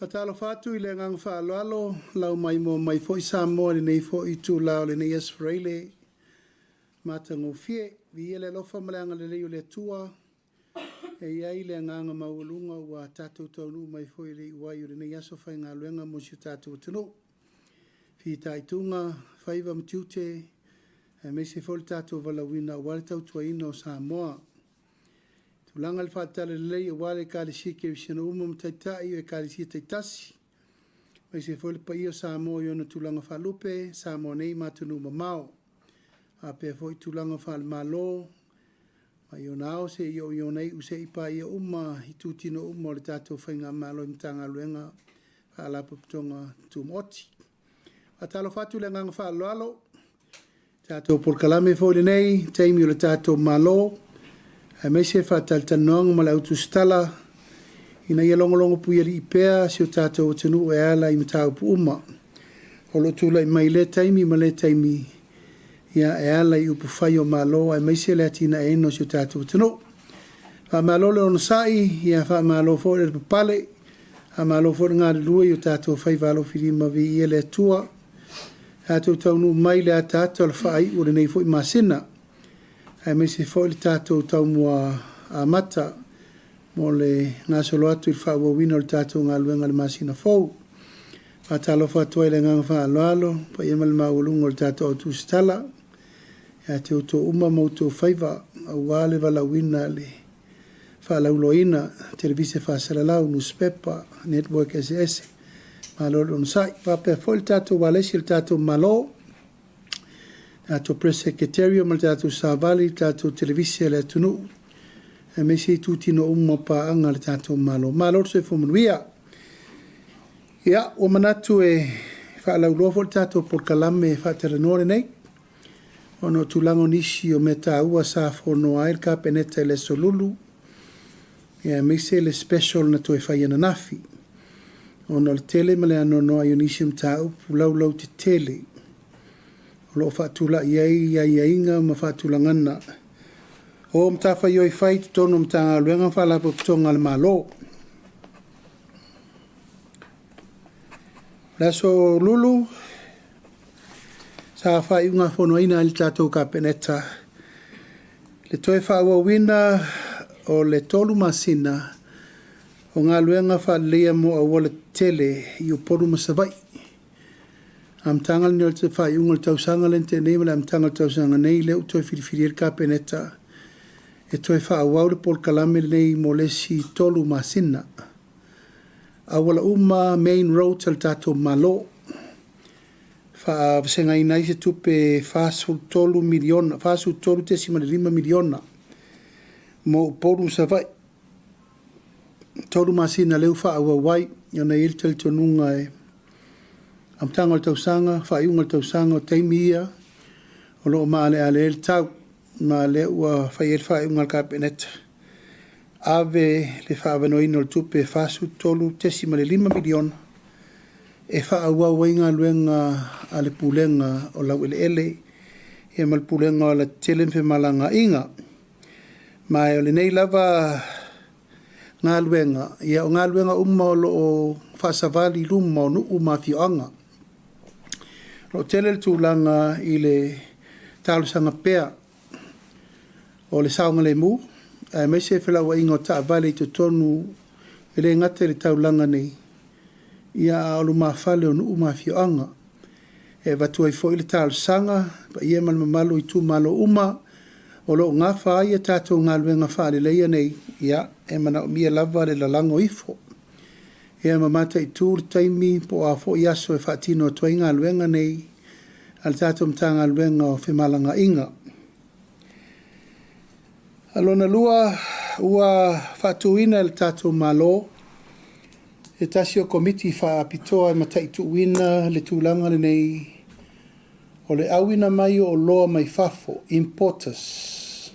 Faatalofa atu i le agaga faaaloalo, lau maimoa mai foi Samoa i lenei foi itula o lenei Aso Faraile matagofie. Viia le alofa ma le agalelei o le Atua e i ai le agaga maualuga ua tatou taunuu mai foi i le iu ai o lenei aso faigaluega mo si o tatou atunuu. Fitaituga faiva ma tiute aemaise foi le tatou valaauina aua le tautuaina o Samoa. Tulaga i le faale-Talalelei aua le Ekalesia Kerisiano uma ma Taitai o Ekalesia taitasi, aemaise foi le paia o Samoa i ona tulaga faalupe, Samoa nei ma atunuu mamao, faapea foi tulaga faale-Malo mai ona ao seia oo i ona iu seia paia uma itutino uma o le tatou Faigamalo i Matagaluega ma Faalapotopotoga Tumaoti. Faatalofa atu i le agaga faaaloalo i tatou polokalame foi i lenei taimi o le tatou Malo, aemaise faatalatalanoaga ma le autusitala ina ia logologo puialii pea si o tatou atunuu e ala i mataupu uma o lo o tulai mai i lea taimi ma lea taimi e ala i upufai o Malo aemaise le atinaeina o si o tatou atunuu. Faamalo le onosai, faamalo foi le lavapapale, faamalo foi le galulue i o tatou faiva alofilima. Viia le Atua. Ua tatou taunuu mai i le ataata o le faaiu o lenei foi masina, aemaise foi le tatou taumua amata mo le gasolo atu i le faaauauina o le tatou galuega i le masina fou. Faatalofa atu ai i le agaga faaaloalo i le paia ma le maualuga o le tatou au tusitala ia te outou uma ma outou faiva aua le valaauina i le faalauiloaina, televise faasalalau, nusipepa, network eseese. Malo le onosai. E faapea foi le tatou ualesi a le tatou Malo, tatou Press Secretariat ma le tatou Savali, le tatou Televise a le atunuu, aemaise itutino uma o paaga a le tatou Malo. Malo le soifua manuia. Ia, ua manatu e faalauiloa foi le tatou polokalame faatalanoa lenei ona o tulaga o nisi o mea taua sa fonoa ai le Kapeneta i le Aso Lulu, aemaise le special na toe fai ananafi, ona o le tele ma le anoanoai o nisi o mataupu laulautetele o lo o faatulai ai aiaiga ma faatulagaga o matafaioi fai i totonu o Matagaluega ma Faalapotopotoga a le Malo. O le Aso Lulu sa faaiugafonoina ai e le tatou Kapeneta le toe faaauauina o le 3 masina o galuega faaleleia mo aualatetele i Upolu ma Savaii. Amataga lenei o le faaiuga o le tausaga lea na tea nei ma le amataga o le tausaga nei lea ua toe filifili ai le Kapeneta e toe faaauau le polokalame lenei mo le isi 3 masina. Auala uma main roads a le tatou Malo, faavasegaina ai se tupe e $43 miliona, $43.5 miliona mo Upolu ma Savaii. 3 masina lea ua faaauau ai, ona e i ai le talitonuga e amataga o le tausaga, faaiuga o le tausaga, o taimi ia o lo o maaleale ai le tau, ma o lea ua fai ai le faaiuga a le Kapeneta, ave le faaavanoaina o le tupe e $43.5 miliona e faaauau ai galuega a le Pulega o Laueleele ma le Pulega o Alatetele ma Femalagaaiga. Ma o lenei lava galuega, o galuega uma o lo o faasavali i luma o nuu ma afioaga. O lo o tele le tulaga i le talosaga pea o le saogalemu, aemaise felauaiga o taavale i totonu, e le gata i le taulaga nei, a o lumafale o nuu ma afioaga. E avatu ai foi le talosaga i le paia ma le mamalu o itumalo uma o lo o nafa ai a tatou galuega faaleleia nei, e manaomia lava le lalago ifo ma mataitu le taimi po o a foi aso e faatino atu ai galuega nei a le tatou Matagaluega o Femalagaaiga. Lona lua, ua faatuina e le tatou Malo se tasi o Komiti Faapitoa e mataituina le tulaga lenei o le auina mai o oloa mai fafo, importers,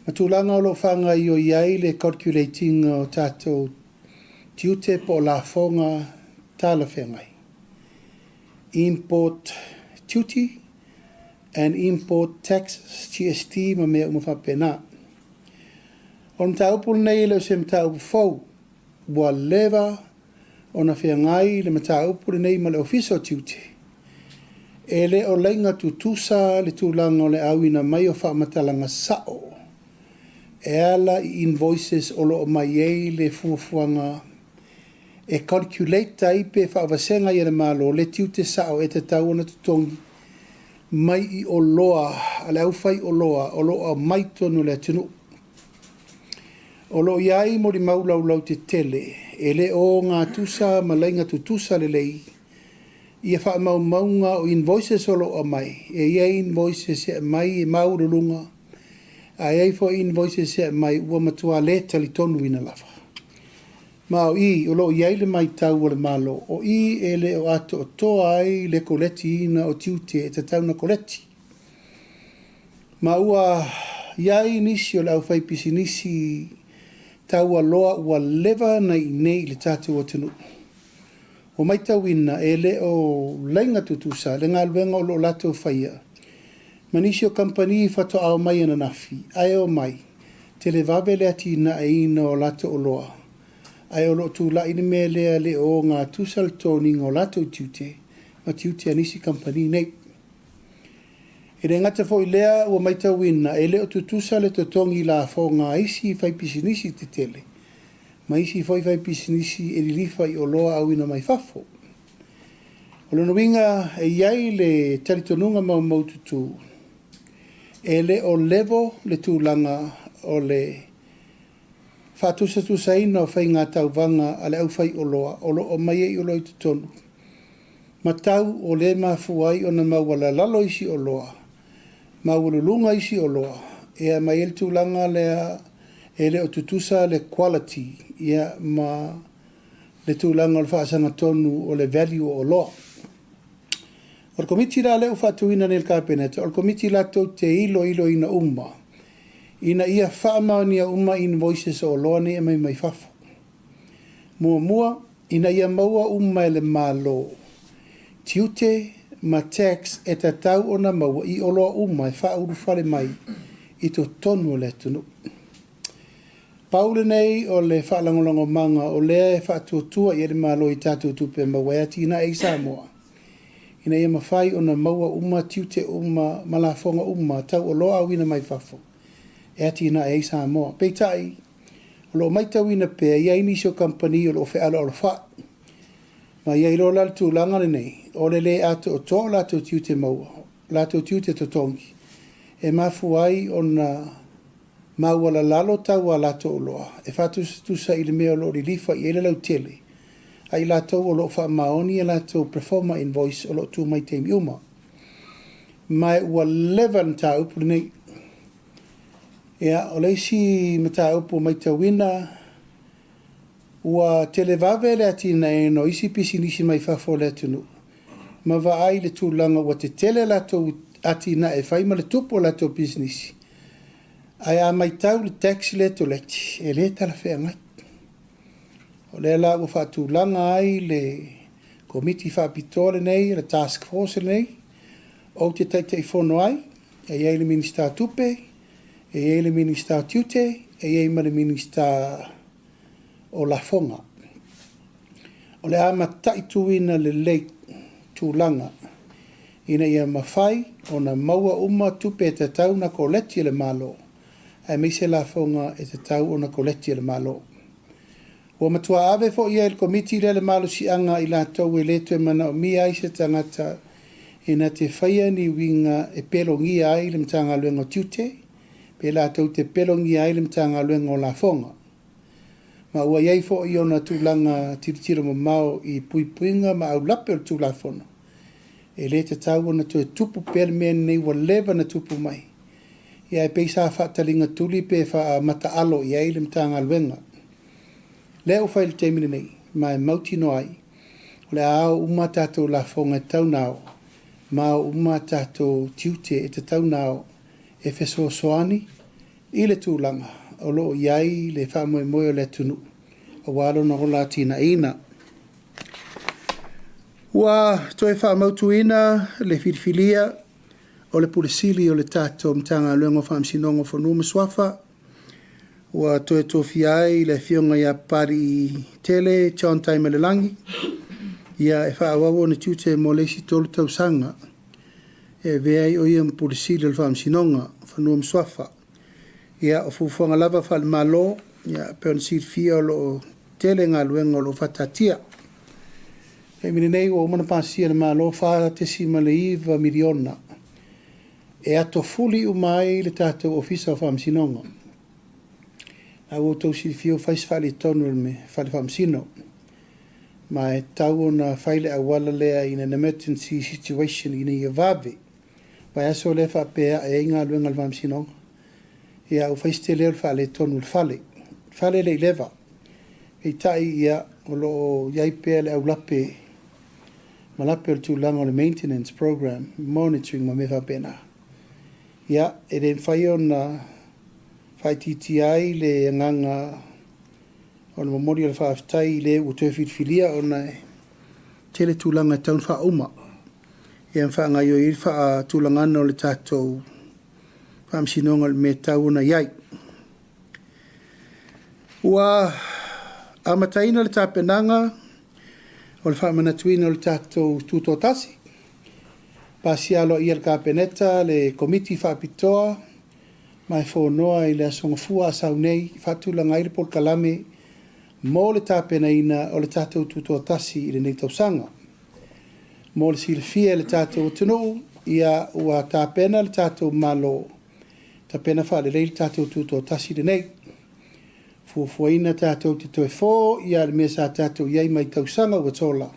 ma tulaga o lo o faagaoioi ai le calculate ina o tatou tiute po o lafoga talafeagai, import duty and import taxes, GST ma mea uma faapena. O le mataupu lenei e le o se mataupu fou, ua leva ona feagai le mataupu lenei ma le Ofisa o Tiute, e le o laiga tutusa le tulaga o le auina mai o faamatalaga sao e ala i invoices o lo o mai ai le fuafuaga e calculate ai pe faavasega ai e le Malo le tiute sao e tatau ona totogi mai i oloa a le aufaioloa o lo o aumai i totonu o le atunuu. O lo o i ai molimau laulautetele e le o ogatusa ma laiga tutusa lelei ia faamaumauga o invoices o lo o aumai. E i ai invoices e aumai e maualuluga, ae i ai foi invoices e aumai ua matua le talitonuina lava. Ma o i o lo o i ai le matau a le Malo, o i e le o atoatoa ai le koletiina o tiute e tatau ona koleti. Ma ua i ai nisi o le aufaipisinisi taualoa ua leva ona i inei i le tatou atunuu, ua matauina e le o laiga tutusa le galuega o lo o latou faia ma nisi o kamupani faatoa omai ananafi, ae omai, televave le atinaeina o latou oloa, ae o lo o tulai le mea lea e le o ogatusa le totogiina o latou tiute ma tiute a nisi kamupani nei. E le gata foi i lea ua matauina e le o tutusa le totogi lafoga a isi faipisinisi tetele ma isi foi faipisinisi e lilifa i oloa auina mai fafo. O lona uiga e i ai le talitonuga maumaututu e le o level le tulaga o le faatusatusaina o faigatauvaga a le aufaioloa o lo o aumai ai oloa i totonu ma tau o lea e mafua ai ona maualalalo isi oloa, maualuluga isi oloa, e aumai ai le tulaga lea e le o tutusa le quality ma le tulaga o le faasagatonu o le value o oloa. O le Komiti la lea ua faatuina nei e le Kapeneta, o le Komiti latou te iloiloina uma ina ia faamaonia uma invoices o oloa nei e aumai mai fafo. Muamua, ina ia maua uma e le Malo tiute ma tax e tatau ona maua i oloa uma e faaulufale mai i totonu o le atunuu. Pau lenei o le faalagolagomaga o lea e faatuatua i ai le Malo i tatou tupe maua e atinae ai Samoa, ina ia mafai ona maua uma tiute uma ma lafoga uma tau oloa auina mai fafo e atinae ai Samoa. Peitai, o lo o matauina pea e i ai nisi o kamupani o lo o fealoalofai, ma i ai loa la le tulaga lenei o le le atoatoa o latou tiute maua, latou tiute totogi, e mafua ai ona maualalalo tau a latou oloa e faatusatusa i le mea o lo o lilifa i ai le lautele a i latou o lo o faamaoni a latou proforma invoice o lo o tu mai i taimi uma. Ma ua leva le mataupu lenei. Ia, o le isi mataupu ua matauina, ua televave le atinaeina o isi pisinisi mai fafo o le atunuu ma vaai i le tulaga ua tetele latou atinae e fai ma le tupu o latou pisinisi, ae a matau i le tax lea e toleti, e le talafeagai. O lea la ua faatulaga ai le Komiti Faapitoa lenei, le Task Force lenei, ou te Taitaifono ai, e i ai le Minisita o Tupe, e i ai le Minisita o Tiute, e i ai ma le Minisita o Lafoga. O le a mataituina lelei tulaga ina ia mafai ona maua uma tupe e tatau ona koleti e le Malo, aemaise lafoga e tatau ona koleti e le Malo. Ua matua ave foi i ai e le Komiti lea le malosiaga i latou e le toe manaomia ai se tagata ina te faia ni uiga e pelogia ai le Matagaluega o Tiute, pe latou te pelogia ai le Matagaluega o Lafoga. Ma ua i ai foi ona tulaga tilotilo mamao i puipuiga ma aulape o le Tulafono, e le tatau ona toe tupu pea le mea lenei ua leva ona tupu mai, ia ae pei sa faataligatuli pe faamataalo i ai le Matagaluega. Lea ua fai i le taimi lenei, ma e mautinoa ai, o le a ao uma a tatou lafoga e tatau ona ao, ma ao uma a tatou tiute e tatau ona ao e fesoasoani i le tulaga o lo o i ai le faamoemoe o le atunuu aua lona ola atinaeina. Ua toe faamautuina le filifilia o le Pule Sili o le tatou Matagaluega o Faamasinoga o Fanua ma Suafa. Ua toe tofia ai le Afioga ia Papaliitele John Taimalelagi ia e faaauau ona tiute mo le isi 3 tausaga e avea ai o ia ma Pule Sili o le Faamasinoga o Fanua ma Suafa. Ia, o fuafuaga lava faale-Malo, ia pei ona silafia o lo o tele galuega o lo o faataatia. O le taimi lenei ua uma ona pasia e le Malo $4.9 miliona e atofuli uma ai le tatou Ofisa o Faamasinoga. A ua outou silafia ua fai si faaletonu o le Fale Faamasino, ma e tatau ona fai le auala lea in an emergency situation ina ia vave. O le vaiaso lea e faapea e ae ai galuega a le Faamasinoga, ia ua fai si tele o le faaletonu o le fale. O le fale e le i leva, peitai ia, o lo o i ai pea le aulape ma lape o le tulaga o le maintenance program, monitoring ma mea faapena. Ia, e le mafai ona faaitiitia ai le agaga o le momoli o le faafetai i le ua toe filifilia ona e tele tulaga e tatau ona faauma, ia ma faagaoioi ai le faatulagaga o le tatou Faamasinoga i le mea e tatau ona i ai. Ua amataina le tapenaga o le faamanatuina o le tatou Tutoatasi, pasia aloaia e le Kapeneta le Komiti Faapitoa ma e fonoa i le Aso Gafua a sau nei e faatulaga ai le polokalame mo le tapenaina o le tatou Tutoatasi i lenei tausaga. Mo le silafia e le tatou atunuu, ia ua tapena le tatou Malo, tapena faalelei le tatou Tutoatasi lenei. Fuafuaina tatou te toe foia le mea sa tatou i ai mai tausaga ua sola,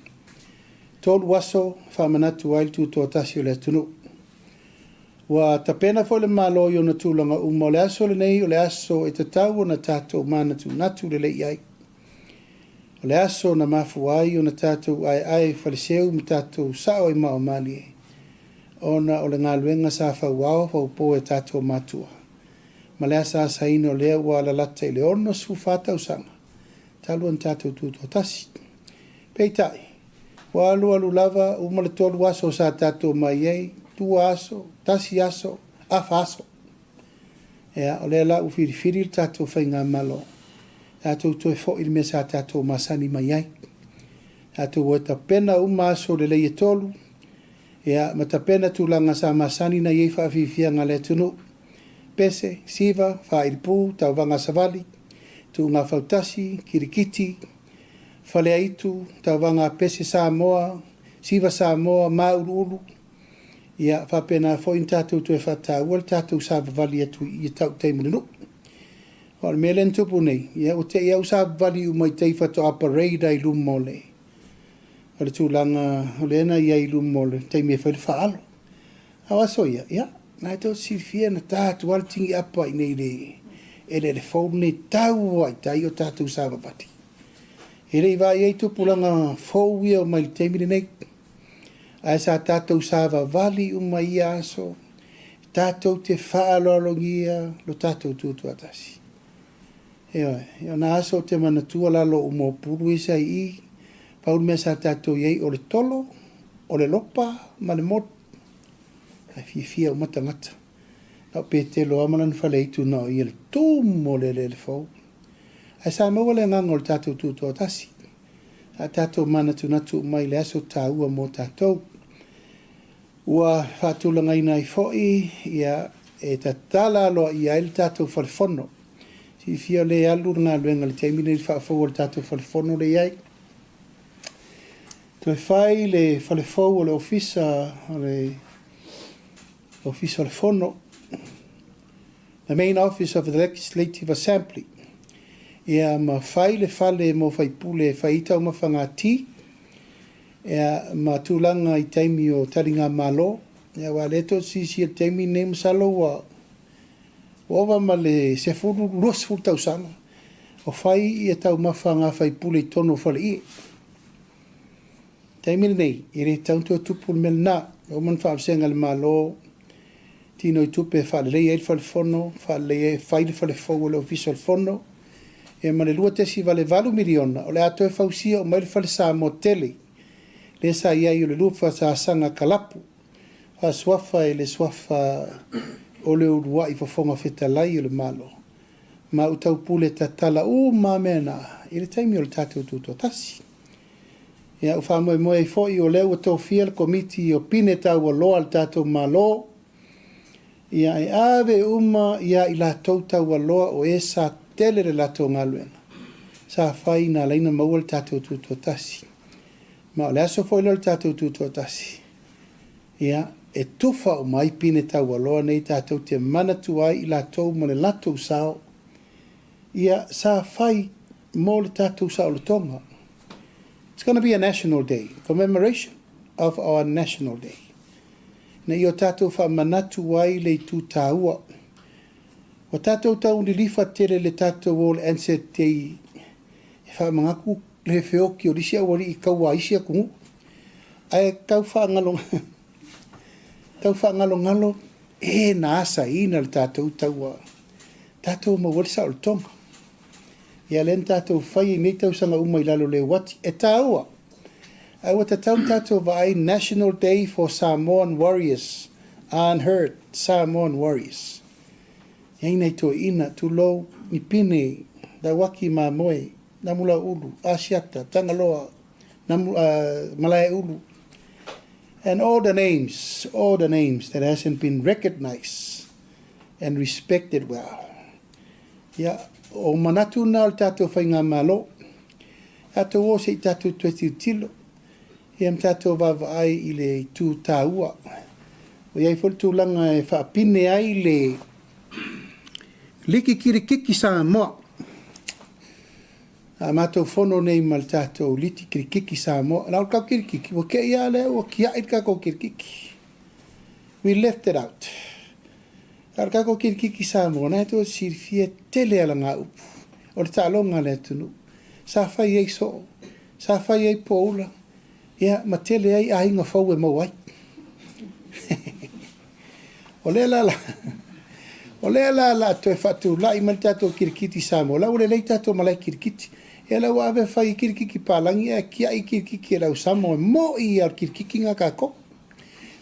3 aso faamanatu ai le Tutoatasi o le atunuu. Ua tapena foi le Malo i ona tulaga uma, o le aso lenei o le aso e tatau ona tatou manatunatu lelei i ai. O le aso na mafua ai ona tatou aeae i faleseu ma tatou sao i maaomalie, ona o le galuega sa fauao faupo e tatou matua, ma le asaasaina o lea ua lalata i le 64 tausaga talu ona tatou tutoatasi. Peitai, ua alu alu lava, uma le 3 aso sa tatou omai ai, 2 aso, 1 aso, afa aso. Ia, o lea la ua filifili le tatou faigamalo, tatou toe foi i le mea sa tatou masani mai ai. Tatou o e tapena uma aso lelei e 3, ia, ma tapena tulaga sa masani ona i ai faafiafiaga a le atunuu. Pese, siva, faailipu, tauvaga savali, tuuga fautasi, kirikiti, faleaitu, tauvaga pese Samoa, siva Samoa, mauluulu, ia faapena foi ona tatou toe faataua le tatou savavali atu i tautai ma le nuu. O le mea lea na tupu nei, ia ua te i lava ua savavali uma i tai faatoa parade lava i luma o le tulaga o lea na i ai i luma o le taimi e fai le faaalo. A o aso ia, ia, na tou te silafia na ta atu lava le tini apa i inei i le eleele fou lenei, tau lava i tai o tatou savavali. E le i vaai ai tupulaga fou ia omai i le taimi lenei. Ae sa tatou savavali uma i ia aso, tatou te faaaloalogia lo tatou tutoatasi. Ioe, o na aso ou te manatua lalo o uma o Upolu ia sa i i, pau le mea sa tatou i ai o le tolo, o le lopa ma le moli. Ae fiafia uma tagata. Na o Petelo lava ma lana faleaitu na o ia i le tumu o le eleele fou. Ae sa maua le agaga o le tatou tutoatasi. Sa tatou manatunatu uma i le aso taua mo tatou. Ua faatulagaina ai foi ia e tatala aloaia ai le tatou fale fono. Silafia o lea e alu le galuega i le taimi lenei i le faafou o le tatou fale fono lea e i ai. Toe fai le fale fou o le Ofisa o le Ofisa o le Fono, the main office of the Legislative Assembly. Ia ma fai le fale mo faipule e fai ai taumafaga ti, ia ma tulaga i taimi o taligamalo. Ia aua o lea tou te silasila i le taimi lenei masalo ua ova ma le 10, 20 tausaga o fai ia taumafa a faipule i totonu o faleie. Taimi lenei, e le tatau ona toe tupu le mea lena. Ua uma ona faavasega e le Malo tino i tupe e faaleleia ai le fale fono, faaleleia ai, fai le fale fou o le Ofisa o le Fono, ia ma le $2.8 miliona o le a toe fausia uma ai le fale Samoa tele, lea sa i ai o le lua fasasaga kalapu, faasuafa i le suafa o le uluai fofoga fetalai o le Malo. Ma ou taupule tatala uma lava mea na i le taimi o le tatou tutoatasi. Ia, ou faamoemoe ai foi o lea ua tofia le Komiti o Pine Taualoa a le tatou Malo, ia e ave uma ia i latou taualoa o e sa tele le latou galuega sa fai na ala ai ona maua le tatou tutoatasi. Ma o le aso foi lea o le tatou tutoatasi, ia, e tufa uma ai pine taualoa nei tatou te manatua ai i latou ma le latou sao, ia, sa fai mo le tatou saolotoga. It's gonna be a national day, commemoration of our national day. Ina ia o tatou faamanatu ai le itu taua. Ua tatou tau lilifa tele i le tatou o i le Anzac Day e faamanatu le feoti o le isi aualii kaua a isi atunuu. Ae tau faagalo, tau faagalogalo e na asaina le tatou taua, tatou maua ai le saolotoga. Ia lea na tatou fai i nei tausaga uma i lalo o le uati. E taua, ae ua tatau ona tatou vaai National Day for Samoan Warriors, Unheard Samoan Warriors. E i ai nai toeaiina, tulou, ni pine, lauaki mamoe, Namulau'ulu, Asiata, Tagaloa, Namu, Malaeulu, and all the names, all the names that hasn't been recognized and respected well. Ia, o manatu na o le tatou Faigamalo. Tatou o se i tatou toe tilotilo, ia ma tatou vaavaai i le itu taua. Ua i ai foi le tulaga e faapine ai le Liki Kirikiki Samoa. A matou fono nei ma le tatou Liti Kirikiki Samoa. Na o le tatou kirikiki, ua te i lava lea ua tiai le tatou kirikiki. We left it out. A o le tatou kirikiki Samoa, na e tou te silafia e tele alagaupu o le taaloga a le atunuu. Sa fai ai soo, sa fai ai poula, ia ma tele ai aiga fou e maua ai. O lea la, o lea la la toe faatulai mai le tatou kirikiti Samoa, la ua lelei tatou malae kirikiti. Ia la ua ave fai kirikiki palagi ae tiai kirikiki e le au Samoa, e mo'i ia o le kirikiki na tatou.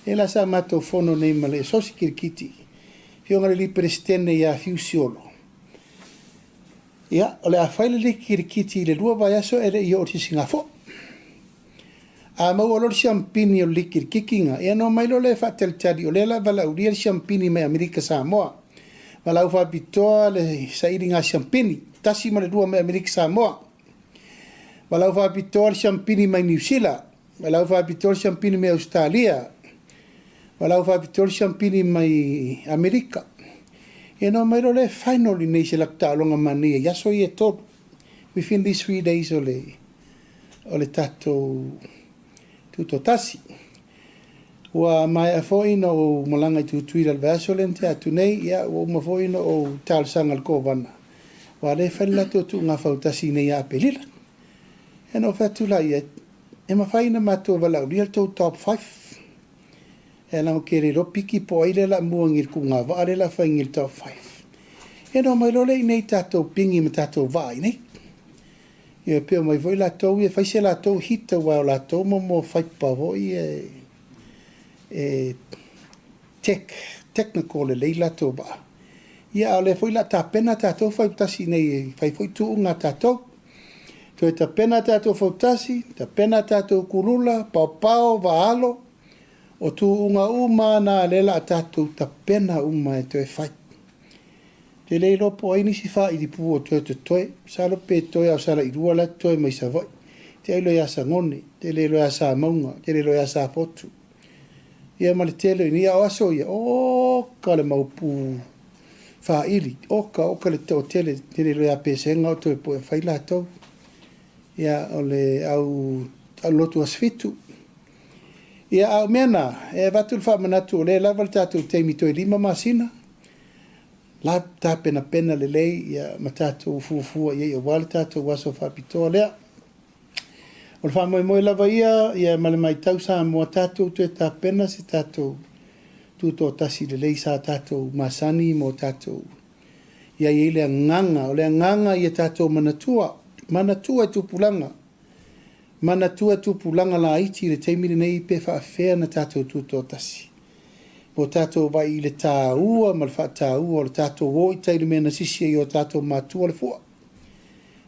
Lea la sa matou fono nei ma le Asosi Kirikiti, Afioga i le Alii Peresetene ia Fiu Siolo. Ia, o le a fai le liki kirikiti i le 2 vaiaso e le i oo i le sisigafo. A maua loa le siampini o le liki kirikiki na, ia ona omai loa lea e faatalitali, o lea la e valaaulia le siampini mai Amerika Samoa. Valaau faapitoa le sailiga siampini, 1 ma le 2 mai Amerika Samoa. Valaau faapitoa le siampini mai Niu Sila. Valaau faapitoa le siampini mai Ausetalia. Valaau faapitoa le siampini mai Amerika. Ia ona omai loa lea e final i nei i se latou taaloga manaia i aso ia e 3. Within these 3 days o le o le tatou tutoatasi. Ua maea foi ona ou malaga i Tutuila i le vaiaso lea na tea atu nei, ia ua uma foi ona ou talosaga i le Kovana, aua o lea e fai le latou tuuga fautasi nei ia Aperila. Ia ona ou fai atu lea, e mafai ona matou valaaulia le tou top 5. E leaga ou te le iloa piki po o ai lea o le a mua nei i le tuuga vaa lea o le a fai nei i le top 5. Ia ona omai loa lea i inei i tatou pigi ma tatou vaa i inei. Ia e pei omai foi latou ia e fai se latou hit aua o latou mo mo faipa foi ia e tech, technical lelei latou vaa. Ia a o lea foi o le a tapena tatou fautasi nei e fai foi tuuga a tatou. Toe tapena tatou fautasi, tapena tatou kulula, paopao, vaalo, o tuuga uma na lea o le a tatou tapena uma e toe fai. Ou te le iloa po o ai nisi faailipu o toe totoe. Masalo pe toe lava o Salailua la e totoe mai Savaii. Te ailoa ia Sagone, te le iloa ia Samauga, te le iloa ia Safotu. Ia ma le tele o nei, a o aso ia, oka le mau pu faaili, oka, oka le toatele, te le iloa ia Pesega o toe poe fai latou. Ia, o le au, au lotu aso 7. Ia, a o mea na, e avatu le faamanatu o lea e lava le tatou taimi toe 5 masina, la tapenapena lelei ia ma tatou fuafua i ai aua le tatou aso faapitoa lea. O le faamoemoe lava ia, ia ma le matau Samoa tatou toe tapena se tatou tutoatasi lelei sa tatou masani mo tatou ia i ai le agaga, o le agaga ia tatou manatua, manatua e tupulaga, manatua e tupulaga laiti i le taimi lenei pe faafefea na tatou tutoatasi. Mo tatou vaai i le tāua ma le faataua o le tatou o i tai i le mea na sisi ai o tatou matua le fua.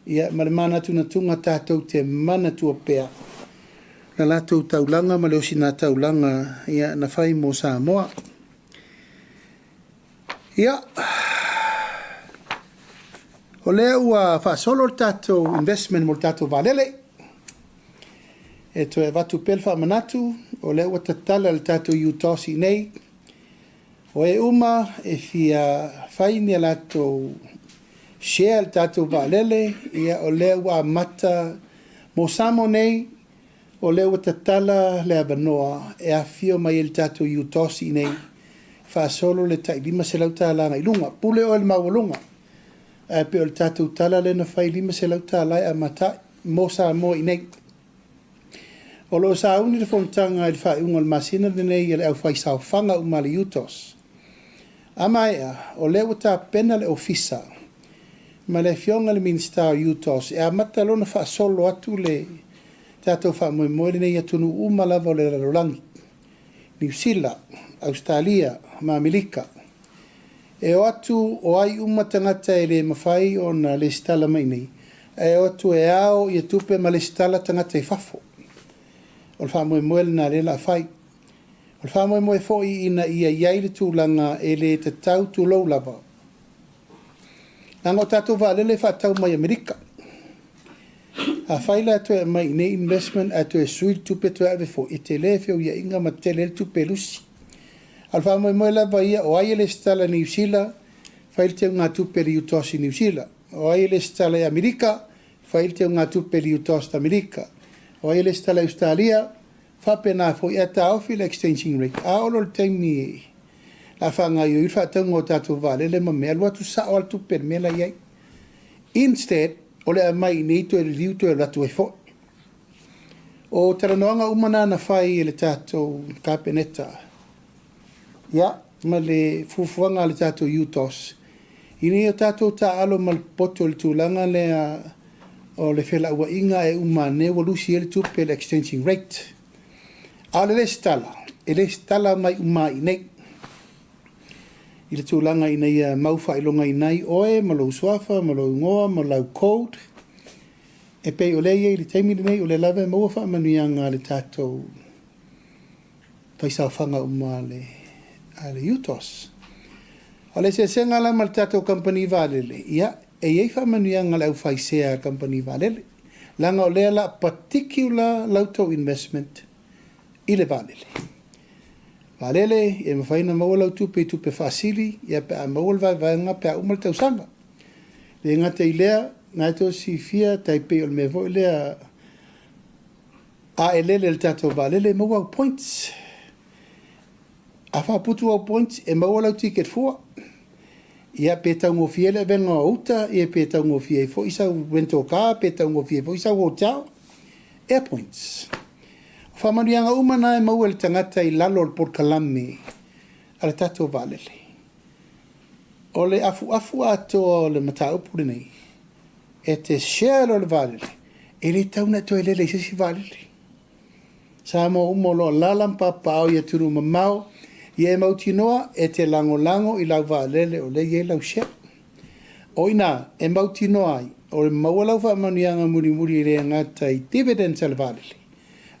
Ia, ma le manatunatuga tatou te manatua pea la latou taulaga ma le osigātaulaga ia na fai mo Samoa. Ia, o lea ua faasolo le tatou investment mo le tatou vaalele. E toe avatu pea le faamanatu, o lea ua tatala le tatou UTOS i nei. O e uma e fia fai ni a latou share le tatou vaalele, ia o lea ua amata mo Samoa nei, o lea ua tatala le avanoa e afifio mai ai le tatou UTOS i nei, faasolo le tai $500 agai luga. Pule oe i le maualuga, ae pei o le tatou tala lea na fai $500 e amata ai mo Samoa i nei. O lo o sauni le fonotaga i le faaiuga o le masina lenei a le aufaisaofaga uma a le UTOS. A maea, o lea ua tapena le ofisa ma le afioga i le Minisita o UTOS e amata loa ona faasolo atu le tatou faamoemoe lenei i atunuu uma lava o le lalolagi, Niu Sila, Ausetalia ma Amerika. E o atu o ai uma tagata e le mafai ona lesitala mai nei, ae o atu e ao ia tupe ma lesitala tagata i fafo. O le faamoemoe lena lea o le a fai. O le faamoemoe foi ina ia i ai le tulaga e le tatau tulou lava, leaga o tatou vaalele e faatau mai Amerika. Afai la e toe aumai i inei investment ae toe sui le tupe toe ave foi, e tele feuiaiga ma tele ai le tupe e lusi. A o le faamoemoe lava ia, o ai e lesitala i Niu Sila, fai le teugatupe a le UTOS i Niu Sila. O ai e lesitala i Amerika, fai le teugatupe a le UTOS i Amerika. O ai e lesitala i Ausetalia, faapena foi, ae taofi le exchanging rate. A oo loa i le taimi o le a faagaoioi le faatauga o tatou vaalele ma mea, alu atu sao lava le tupe i le mea la e i ai. Instead, o le aumai i inei toe liliu toe alu atu ai foi. O talanoaga uma na na fai e le tatou Kapeneta, ia, ma le fuafuaga a le tatou UTOS, ina ia tatou taaalo ma le popoto i le tulaga lea o le felauaiga ae uma ane ua lusi ai le tupe i le exchanging rate. A o le lesitala, e lesitala mai uma i inei i le tulaga ina ia mau faailogaina ai oe ma lou suafa ma lou igoa ma lau code, e pei o lea e i ai i le taimi lenei, o lea lava e maua faamanuiaga a le tatou faisaofaga uma a le UTOS. O le eseesega la ma le tatou kamupani vaalele, ia, e i ai faamanuiaga a le aufaisea a kamupani vaalele, leaga o lea o le a particular la outou investment i le vaalele. Vaalele, e mafai ona maua lau tupe i tupe faasili, ia pe a maua le vaevaega pe a uma le tausaga. E le gata i lea, na e tou silafia, tai pei o le mea foi lea, a e lele i le tatou vaalele e maua au points. A faaputu au points, e maua lau ticket fua. Ia pe taugofie le avega o uta, ia pe taugofie ai foi sau rental car, pe taugofie foi sau hotel. Air points. O faamanuiaga uma na e maua e le tagata i lalo o le polokalame a le tatou vaalele. O le afuafu atoa o le mataupu lenei, e te share loa le vaalele, e le tatau ona e toe lele i se isi vaalele. Samoa uma o lo o alaala ma papaaao i atunuu mamao, ia e mautinoa e te lagolago i lau vaalele o lea e i ai lau share. O i ina e mautinoa ai, o le maua lau faamanuiaga mulimuli e le gata i dividends a le vaalele,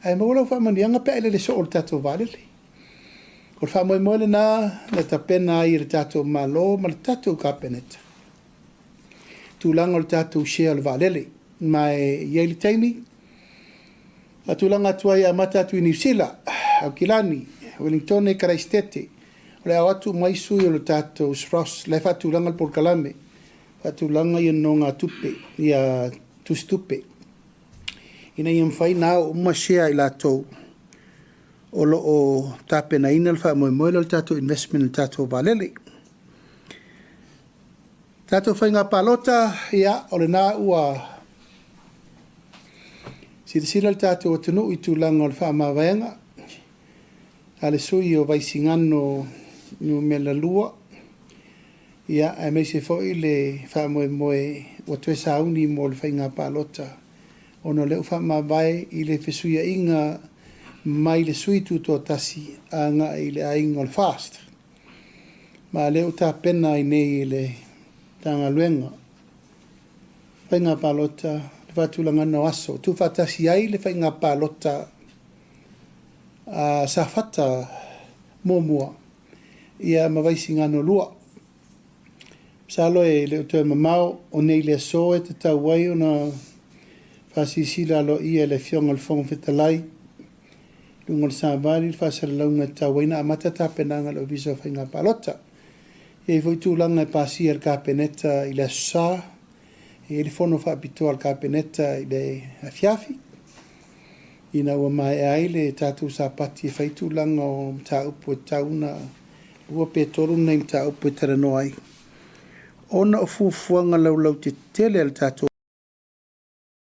ae maua lau faamanuiaga pe a e lele soo i le tatou vaalele. O le faamoemoe lena na tapena ai e le tatou Malo ma le tatou Kapeneta tulaga o le tatou share o le vaalele. Ma e i ai le taimi, faatulaga atu ai e amata atu i Niu Sila, Aukilani, Ueligitone, Karaisitete, o le a o atu uma ai sui o le tatou SROS, la e faatulaga le polokalame, faatulaga ia nonogatupe, ia tusitupe, ina ia mafai ona ao uma share a i latou o lo o tapenaina le faamoemoe lea o le tatou investment i le tatou vaalele. Tatou faiga palota, ia, o lena ua silasila le tatou atunuu i tulaga o le faamavaega a le sui o Vaisigano Nu.2, ia, aemaise foi le faamoemoe ua toe sauni mo le faiga palota, ona o lea ua faamavae i le fesuiaiga mai le sui tutoatasi agai i le aiga o le FAST. Ma lea ua tapena ai nei e le Matagaluega Faiga Palota le faatulagaga o aso tuufaatasi ai le faiga palota a Safata 1 ia ma Vaisigano 2. Masalo e le o toe mamao o nei le aso e tatau ai ona faasilasila aloaia e le Afioga i le Fofoga Fetalai i luga o le savali le faasalalauga e tatau ai ona amata tapenaga a le Ofisa o Faiga Palota. E i ai foi tulaga e pasia e le Kapeneta i le Aso Sa, e i ai le fono faapitoa a le Kapeneta i le afiafi, ina ua maea ai le tatou sapati e fai tulaga o mataupu e tatau ona 2 pe 3 nai mataupu e talanoa ai, ona o fuafuaga laulautetele a le tatou.